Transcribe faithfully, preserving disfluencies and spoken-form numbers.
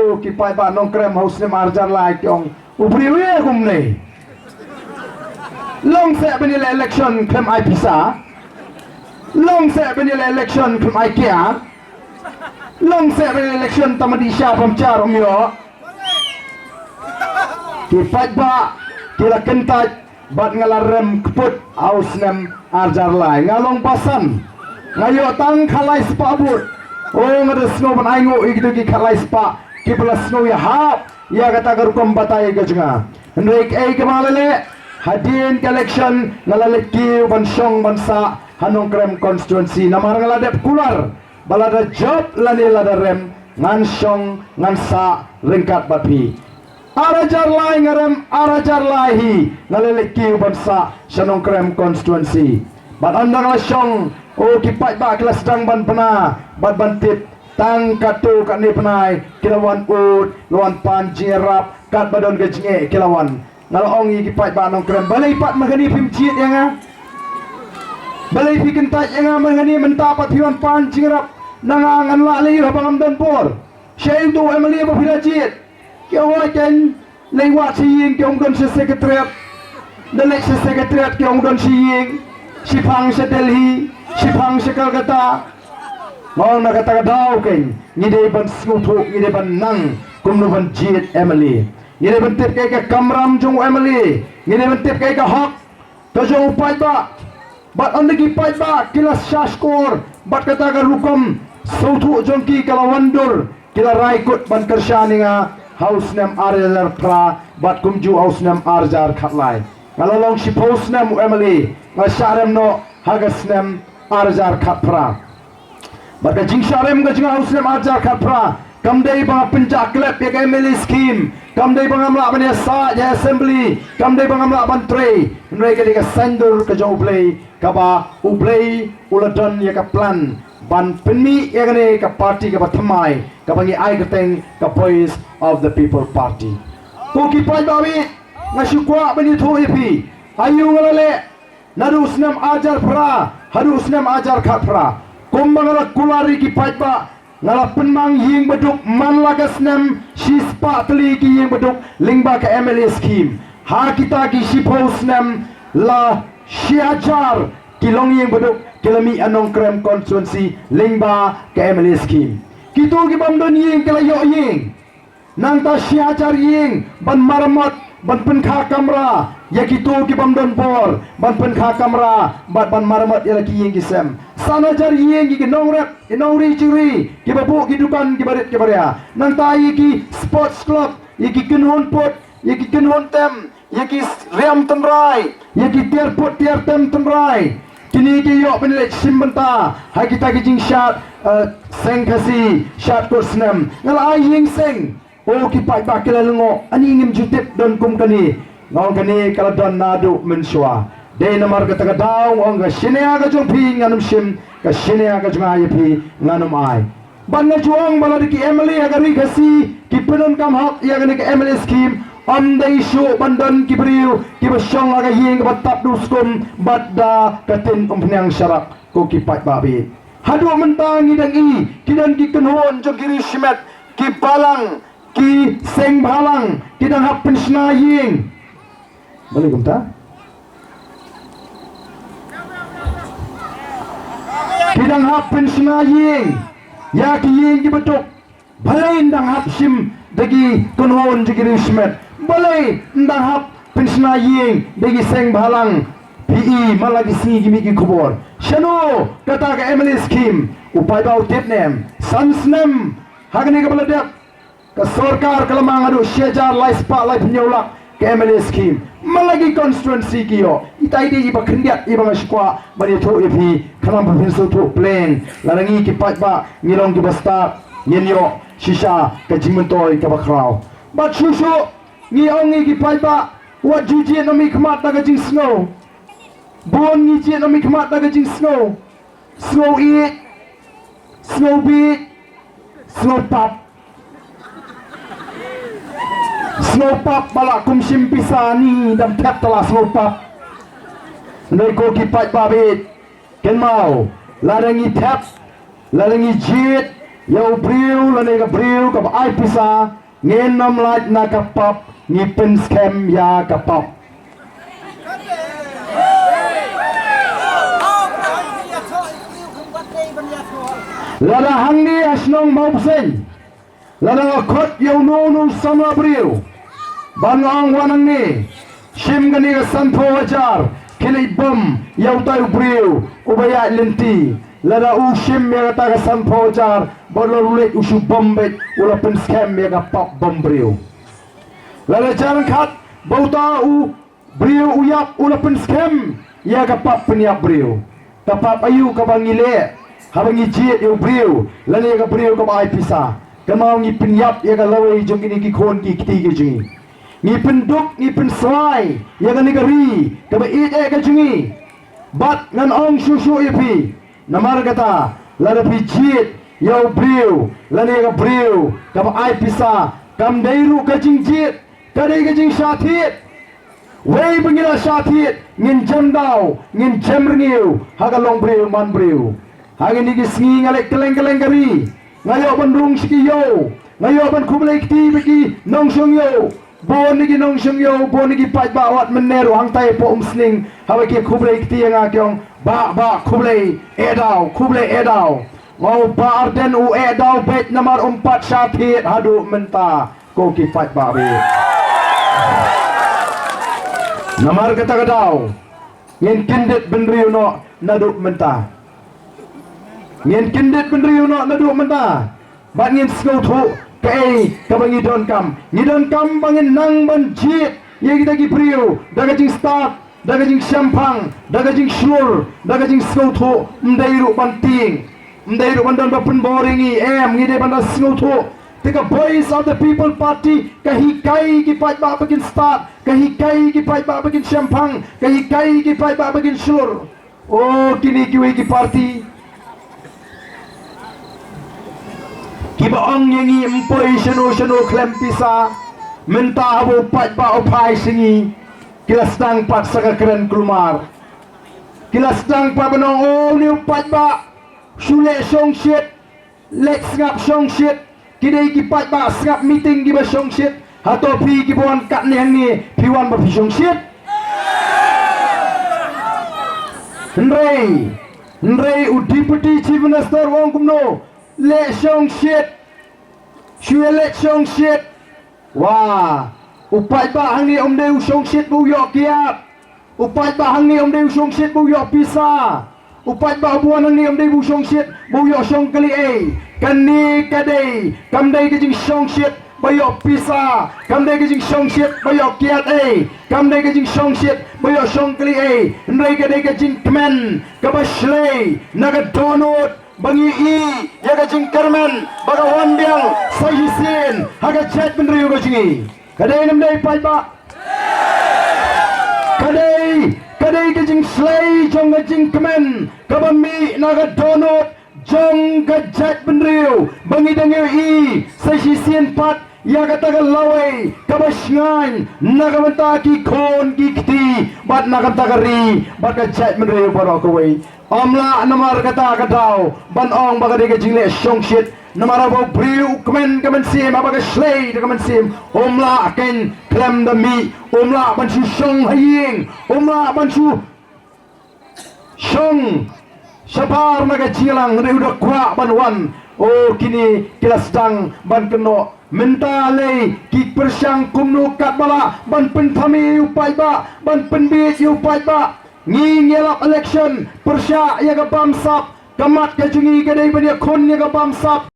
Ki paidbah Nongkrem ha u snem ar hajar lai ki ong u briew ïa kumne. Long seh ban ïaleh election khlem ai pisa. Long seh ban ïaleh election khlem ai kiad. Long seh ban ïaleh election tang ban dih sha pam jar um ïoh. Ki paidbah ki la kyntait bad nga la rem kput ha u snem ar hajar lai. Nga long basan. Nga ïoh tang khatlai spah vote. O nga da sngew ban ainguh ïa kito ki khatlai spah kiba la sngew ïahap ïa kata ka rukom batai ka jong nga. Hynrei kaei kaba nga la leh, hadien ka election nga la leit kiew ban shong ban sah ha Nongkrem constituency namar nga la dep kular ba lada jop lane lada rem ngan shong ngan sah ryngkat bad phi. Ar hajar lai nga rem, ar hajar lai hi nga la leit kiew ban sah sha Nongkrem constituency. Bad ynda nga la shong, o ki paidbah ki la sdang ban bna bad ban tip. Tang katto katne bnai ki la wan ud, la wan pan jingïarap, katba don ka jingeh ki la wan. Nga la ong ïa ki paidbah Nongkrem, balei pat mynta phim jied ïa nga? Balei phi kyntait ïa nga mynta, mynta pat phi wan pan jingïarap na nga? Ngan lah lei haba ngam don bor. Shaei uto u MLA ba phi la jied? Ki ong, oi, ken leit wad sha ïing, ki ong don sha secretariat. Da leit sha secretariat ki ong don sha ïing. Shiphang sha Delhi, shiphang sha Kolkata. Nga ong na kata ka daw ken ngi dei ban sngewthuh, ngi dei ban nang kumno ban jied MLA. Ngi dei ban tip kaei ka kamram jong u MLA. Ngi dei ban tip kaei ka hok ka jong u paidbah. Bad ynda ki paidbah ki la shahshkor bad kata ka rukom sngewthuh jong ki ka la wan dur, ki la rai kut ban kyrshan ïa nga ha u snem ar hajar phra bad kumjuh ha u snem ar hajar khatlai. Nga la long shiphew snem u MLA, nga shah rem noh ha ka snem ar hajar khatphra. Bad ka jingshah rem ka jong nga ha u snem ar hajar khatphra kam dei ba nga pynjah klep ïa ka MLA scheme, kam dei ba ngam lah ban ïasaid ha assembly, kam dei ba ngam lah ban trei. Hynrei ka dei ka saiñdur ka jong U Blei, kaba U Blei u la don ïa ka plan ban pynmih ïa kane ka party kaba thymmai, kaba ngi ai kyrteng ka Voice of the People Party. Ko ki paidbah, nga shu kwah ban ïathuh ïa phi, aïu nga la leh naduh u snem ar hajar phra haduh u snem ar hajar khatphra. Kumba nga la kular ïa ki paidbah, nga la pynmang ïing baduk man la ka snem shispah tylli ki ïing baduk lyngba ka MLA scheme. Ha kita ki shiphew snem la shi hajar ki longïing baduk ki la mih ha Nongkrem constituency lyngba ka MLA scheme. Kito ki bym don ïing ki la ïoh ïing. Nangta shi hajar ïing ban maramot, ban pynkha kamra ïa kito ki bym don bor, ban pynkha kamra bad ban maramot ïa la ki ïing ki sem. San hajar ïing ïa ki nongrep, ki nongri jingri, kiba buh ki dukan, kiba rit kiba ria. Nangta ïa ki sports club, ïa ki kynhun put, ïa ki kynhun tem, ïa ki riam tynrai, ïa ki tiar put tiar tem tynrai. Kine ki ïoh ban leit shim bynta ha kita ki jingshad, eh, seng Khasi, shad kut snem. Nga la ai ïing seng. O ki paidbah ki la lyngngoh, ani ngim ju tip don kum kane. Nga ong kane ka la don naduh mynshuwa. Dei namar kata ka daw nga ong ka shaniah ka jong phi ngan ym shim, ka shaniah ka jong nga ïa phi ngan ym ai. Bad nga ju ong ba lada ki MLA ha ka ri Khasi ki pyndonkam hok ïa kane ka MLA scheme, ym dei shuh ban don ki briew kiba shong ha ka ïing kaba tap da u skum bad da ka tin umphniang sharak, ko ki paidbah baieit. Haduh mynta ngi dang i, ki don ki kynhun jong ki riewshimet, ki balang, ki seng bhalang, ki dang hap pynshna ïing. Balei kumta? Ki dang hap pynshna ïing ïa ki ïing kiba duk. Balei ym dang hap shim da ki kynhun jong ki riewshimet? Balei ym dang hap pynshna ïing da ki seng bhalang? Phi i man la ki sngi ki mih ki khubor. Shano kata ka MLA scheme? U paidbah u tip ne em? San snem ha kane kaba la dep, ka sorkar ka la mang haduh shi hajar lai spah laiphew hynñiew lak ka MLA scheme. Man la ki constituency ki ïoh? Ita i dei iba khyndiat iba nga shu kwah ban ïathuh ïa phi, khnang ba phin sngewthuh plain. Lada ngi ki paidbah ngi long kiba stad, ngin ïoh shisha ka jingmyntoi kaba khraw. Bad shuh shuh ngi ong ïa ki paidbah, wat ju jied na mihkhmat da ka jingsngew. Bun ngi jied na mihkhmat da ka jingsngew. Sngew ïeit, sngew bieit, sngew pap. Sngew pap ba la kum shim pisa, ni dang thep te la sngew pap. Hynrei ko ki paidbah baieit, kynmaw, lada ngi thep, lada ngi jied, ïa u briew lane ka briew kaba ai pisa, ngin ym lait na ka pap, ngi pynskhem ïa ka pap. Lada hangne ha shnong Mawbseiñ, lada nga khot ïa uno uno u samla briew ban ong wan hangne, shim kane ka sanphew hajar, khie leit bom ïa utai u briew uba ïaid lynti. Lada u shim ïa kata ka sanphew hajar, bad lada u leit u shu bom beit, u la pynskhem ïa ka pap bom briew. Lada jan khat ba uta u briew u ïap, u la pynskhem ïa ka pap pynïap briew. Ka pap aïu kaba ngi leh haba ngi jied ïa u briew lane ïa ka briew kaba ai pisa? Kynmaw ngi pynïap ïa ka lawei jong kine ki khun ki kti ki jong ngi. Ngi pynduk, ngi pynswai ïa kane ka ri kaba ïeit eh ka jong ngi. Bad ngan ong shuh shuh ïa phi, namar kata, lada phi jied ïa u briew lane ïa ka briew kaba ai pisa, kam dei ruh ka jingjied, ka dei ka jingshah thied. Wei ba ngi la shah thied, ngin jem daw, ngin jem rngiew ha ka longbriew manbriew. Ha kine ki sngi nga leit kylleng kylleng ka ri, nga ïoh ban rung sha ki ïew, nga ïoh ban khublei kti bad ki nongshong ïew. Bun na ki nongshong ïew, bun na ki paidbah wat mynne ruh hangtai hapoh Umsning, haba ki khublei kti ïa nga ki ong, "Bah, bah, khublei, eh daw, khublei, eh daw." Nga ong, "Bah Ardent u eh daw beit namar um pat shah thied haduh mynta." Ko ki paidbah beit. Namar kata ka daw, ngin kyndit bynriew noh naduh mynta. Ngin kyndit bynriew noh naduh mynta. Bad ngin sngewthuh kaei kaba ngi donkam. Ngi donkam ba ngin nang ban jied ïa kita ki briew da ka jingstad, da ka jingshemphang, da ka jingshlur, da ka jingsngewthuh, ym dei ruh ban tieng, ym dei ruh ban don ba pynbor ïa ngi, em, ngi dei ban da sngewthuh. Te ka Voice of the People Party ka hikai ki paidbah ba kin stad, ka hikai ki paidbah ba kin shemphang, ka hikai ki paidbah ba kin shlur. O kine kiwei ki party kiba ong ïa ngi ym poi shano shano khlem pisa, mynta haba u paidbah u phai sha ngi, ki la sdang pat sa ka kren kulmar. Ki la sdang pat ban ong, "O, une u paidbah shu leh shongshit, leh sngap shongshit, ki dei ki paidbah sngap meeting kiba shongshit." Hato phi kiba wan katne hangne phi wan ba phi shongshit? Hynrei, hynrei u Deputy Chief Minister u ong kumno? Leh shongshit. Shu leh shongshit. Wa, u paidbah hangne um dei u shongshit ba u ïoh kiad. U paidbah hangne um dei u shongshit ba u ïoh pisa. U paidbah uba wan hangne um dei ba u shongshit ba u ïoh shong kali ei. Kane ka dei, kam dei ka jingshongshit ba ïoh pisa. Kam dei ka jingshongshit ba ïoh kiad ei. Kam dei ka jingshongshit ba ïoh shong kali ei. Hynrei ka dei ka jingkmen kaba shlei na ka dohnud ba ngi ïohi ïa ka jingkyrmen ba ka wan biang sa shisien ha ka jaitbynriew ka jong ngi. Ka dei ne ym dei paidbah? Ka dei, ka dei ka jingshlei jong ka jingkmen kaba mih na ka dohnud jong ka jaitbynriew ba ngi dang ïohi sa shisien pat ïa kata ka lawei kaba shngaiñ na ka bynta ki khun ki kti bad na ka bynta ka ri bad ka jaitbynriew baroh kawei. Ym lah namar kata ka daw ban ong ba ka dei ka jingleh shongshit. Namar haba u briew u kmen ka mynsiem, haba ka shlei da ka mynsiem, ym lah kein khlem da mih, ym lah ban shu shong ha ïing, ym lah ban shu shong shabar na ka jingïalang, hynrei u da kwah ban wan. O kine ki la sdang ban kynnoh. Mynta lei ki pyrshang kumno katba lah ban pynthame ïa u paidbah, ban pynbieit ïa u paidbah. Ngi ngi ïalap election pyrshah ïa ka bamsap. Ka mat ka jong ngi ka dei ban ïakhun ïa ka bamsap.